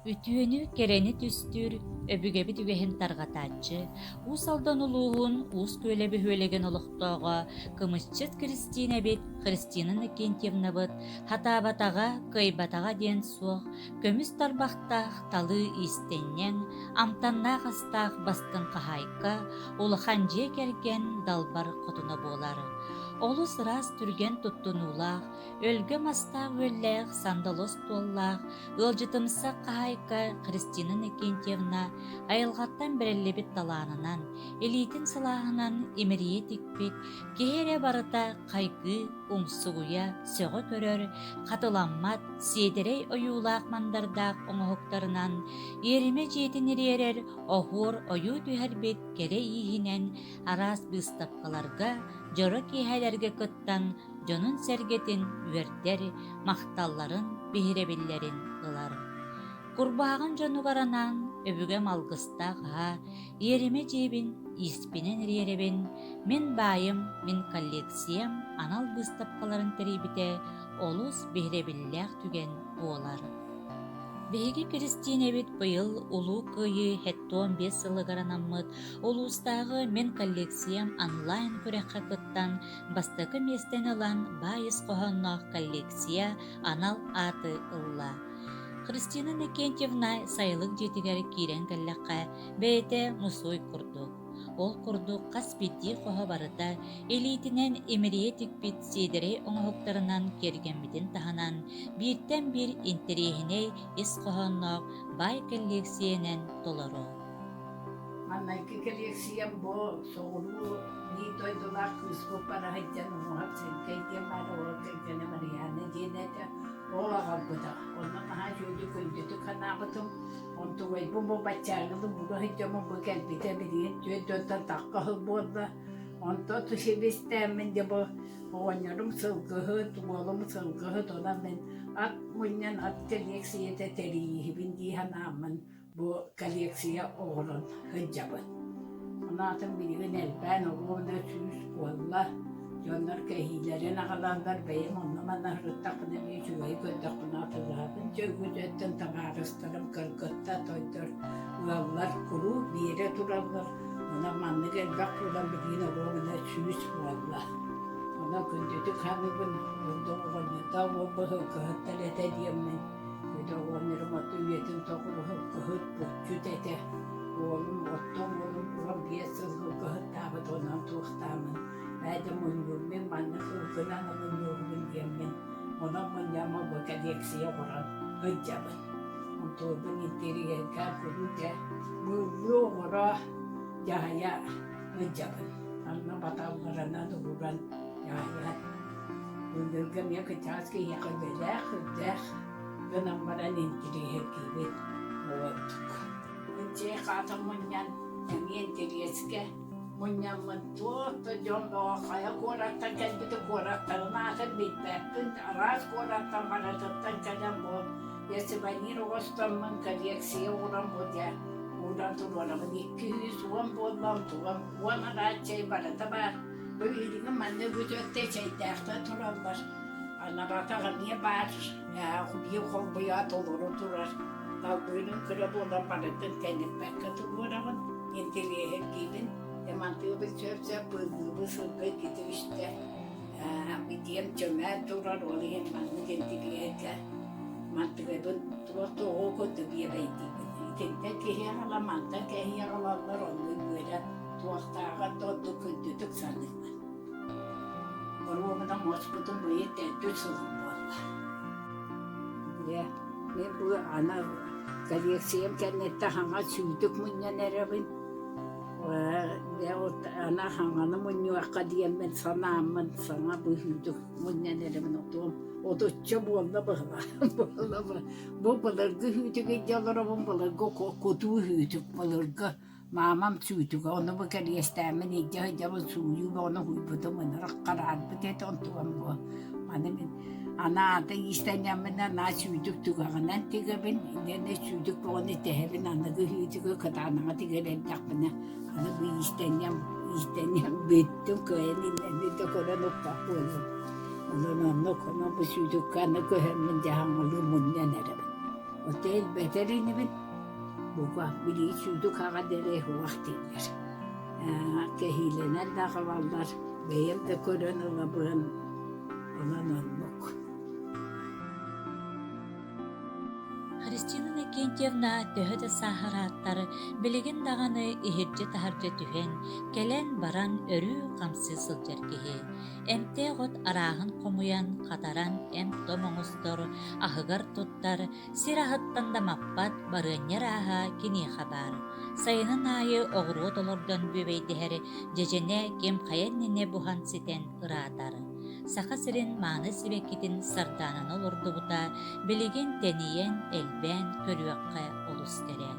Үтүөнү, кэрэни түстүүр, өбүгэбит үгэһин тарҕатааччы, Уус Алдан улууһун Уус Күөлэ бөһүөлэгин олохтооҕо кымысчыт Кристиинэбит Христина Иннокентьевнабыт хатаабатаҕа, кыайбатаҕа диэн суох, көмүс тарбахтаах талыы иистэнньэҥ, амтаннаах астаах бастыҥ хаһаайка, улахан дьиэ кэргэн далбар хотуна буолар. Олус ыраас түргэн туттунуулаах, өлгөм астаах-үөллээх сандалы остуоллаах, Ыалдьытымсах хаһаайка Христина Иннокентьевна айылҕаттан бэриллибит талаанынан, илиитин сылааһынан имэрийэ тикпит, киһи эрэ барыта хайгыы, умсугуйа, сөҕө көрөр, хатыламмат, сиэдэрэй ойуулаах-мандардаах оҥоһуктарынан иэримэ дьиэтин ириэрэр оһуор ойуу түһэрбит кэрэ ииһинэн араас быыстапкаларга, дьоро киэһэлэргэ кыттан дьонун-сэргэтин үөрдэр, махталларын, биһирэбиллэрин ылар. Курбааҕын дьонугар анаан өбүгэм алгыстаах аһа, иэримэ дьиэбин ииспинэн ириэрэбин, мин баайым, мин коллекциям анал быыстапкаларын тэрийбитэ олус биһирэбиллээх түгэн буолар. Биһиги Киристиинэбит быйыл Улуу Кыайыы 75 сылыгар анаммыт улуустааҕы Мин коллекциям онлайн күрэххэ кыттан бастакы миэстэни ылан баай ис хоһоонноох коллекция анал ааты ылла. Христина Иннокентьевна сайылык дьиэтигэр киирэн кэллэххэ, бэйэтэ мусуой курдук. Ол курдук хас биирдии хоһо барыта илиитинэн имэрийэ тикпит сиэдэрэй оҥоһуктарынан киэргэммитин таһынан, бииртэн биир интэриэһинэй ис хоһоонноох баай кэллиэксийэнэн толору. Маҥнайгы кэлиэксийэм бу соҕуруу биир дойдулаах кыыспыт бара сылдьан уҥуоҕар Сэргэй диэн баар оҕо кэргэнэ Марианна диэн этэ. Ол аҕалбыта. Онно наһаа үчүгэйдик күндүтүк санаабытым. Онтугайбын бу баччааҥҥылы була сылдьаммын бу кэлбитэ билигин түөрт дьонтон тахха сыл буолла. Онтон сибистээммин дьэ бу оҕонньорум сылгыһыт, уолум сылгыһыт, онон мин ат мунньан ат кэлиэксийэтэ тэрийииһибин дии санааммын бу коллекция оҕолон сылдьабын. Анаатын билигин элбээн оруобуна сүүс буолла. Дьоннор кэһиилэрин аҕалаллар, бэйэм онно-манна сырыттахпына эмиэ үчүгэйи көрдөхпүнэ атыылаһабын. Дьэ үгүс өттүн табаарыстарым, кыргыттар, тойдор, ыаллар куруук биэрэ тураллар. Онон маннык элбэх буолан билигин оруобуна сүүс буолла. Онон күндүтүк саныыбын, ордук оҕонньордоох уолбут сылгыһыттар этэ диэммин Ити оҕонньорум оту үйэтин тоҕуруһу сылгыһыт, булчут этэ. Уолум оттон уолум 15 сыл сылгыһыттаабыт онон туохтааммын ээ да мунньуурмун маннык сылгынан мунньуурбун диэммин онон мунньаммын бу кэлиэксийэ оҥорон сылдьабын. Онтуорбун интириэһиргээн куруук дьэ быыллыы оҥоро дьаһайа сылдьабын. Онно баталларынан ууран дьаһайа Былыргы эмиэ кычаас киһиэхэ үлэлээх, үрдээх гынан баран интириэһиргиибит уоттук. Дьиэ хаатын мунньан эмиэ интириэскэ мунньаммын туох да дьон бөҕө хайа куораттан кэлбити куораттарын аатын билбэппин араас куораттан барытыттан кэлэн бу сувенир оҥостоммун коллекция оҥорон бу дьэ ууран туруорабын 210 буолла онтугам уон араас чэй барыта баар Билигин манна үгүс өттө чэйдээхтэр тураллар. Анабатах эмиэ баар, биир холбуйа толору турар. Далбыырын кыра буолан барытын тэниппэккэ туруораҕын, интэриэһиргиибин. Мантыыбын сөп-сөп быыллыыбын сылга иккитэ үстэ. Битиэм чөмөөн турар, ол иһин маннык интэриэһиргэ мантыгайбын туох да оҕо курдук биэбэйдиибин. Итинтэн киһи аҕала, мантан кэһии аҕалаллар, онно үөрэн Туохтааҕар да ордук күндүтүк саныыбын. Боруобунан оҥоспутум быйыл төрдүс сылым буолла. Дьэ, мин бу аны коллекциям кэнниттэн хаҥа сүүтүк мунньан эрэбин. Дьэ, аны хаҥаны мунньуохха диэммин санааммын саҥа быһыытык мунньан эрэбин отуом отучча буолла быһылаах буолла бу былыргы сүүтүк илдьэ олоробун былыргы кутуу сүүтүк былыргы Маамам сүүтүгэ ону бу кэриэстээммин илдьэ сылдьабын сууйуу бөҕөнү уһуйбутум ынырык хараарбыт этэ онтугам буо маны мин анаата иистэнньэмминэ анаа сүүтүк түгэҕинэн тигэбин инньэ сүүтүк бөҕөнү тэһэбин аныгы сүүтүгү кытаанаҕа тигэр эрдэхпинэ аны бу иистэнньэм иистэнньэм бүттүм кыайан иннэни да көрөн укпат буолуом онон оннук онон бу сүүтүккэ аны көһөммүн дьаһаҥалыы мунньан эрэбин. Оттон элбэтэр инибин, бука, билии сүүтүк аҕа диэри уох дииллэр. Кэһиилэнэн да аҕалаллар, бэйэм да көрөн ылабын, онон оннук. Христина Иннокентьевна төһө да сааһырааттар, билигин даҕаны иһирдьэ-таһырдьа түһэн, кэлэн-баран өрүү хамсыы сылдьар киһи. Эмтээх от арааһын хомуйан, хатаран эмп-том оҥостор, аһыгар туттар, сир аһыттан да маппат барыанньа арааһа киниэхэ баар. Сайынын аайы оҕуруот олордон бүөбэйдэһэр дьэдьэнэ ким хайа иннинэ буһан ситэн ыраатар. Саха сирин мааны сибэккитин сардаананы олордубута билигин тэнийэн, элбээн көрүөххэ олус кэрэ.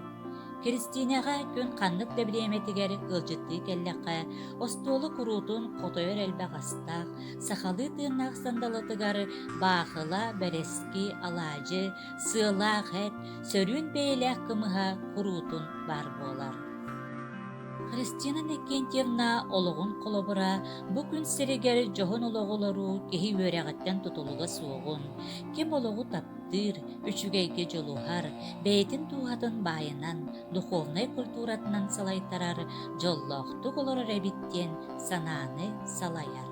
Киристиинэҕэ күн ханнык да бириэмэтигэр ыалдьыттыы кэллэххэ, остуолу куруутун хотойор элбэх астаах, сахалыы тыыннаах сандалытыгар баахыла, бэрэски, алаадьы, сыалаах эт, сөрүүн бэйэлээх кымыһа куруутун баар буолар. Христина Иннокентьевна олоҕун холобура бу күн сиригэр дьоһун олоҕу олоруу киһи үөрэҕиттэн тутулуга суоҕун, ким олоҕу таптыыр, үчүгэйгэ дьулуһар, бэйэтин дууһатын баайынан, духовнай культуратынан салайтарар, дьоллоохтук олорор эбит диэн санааны салайар.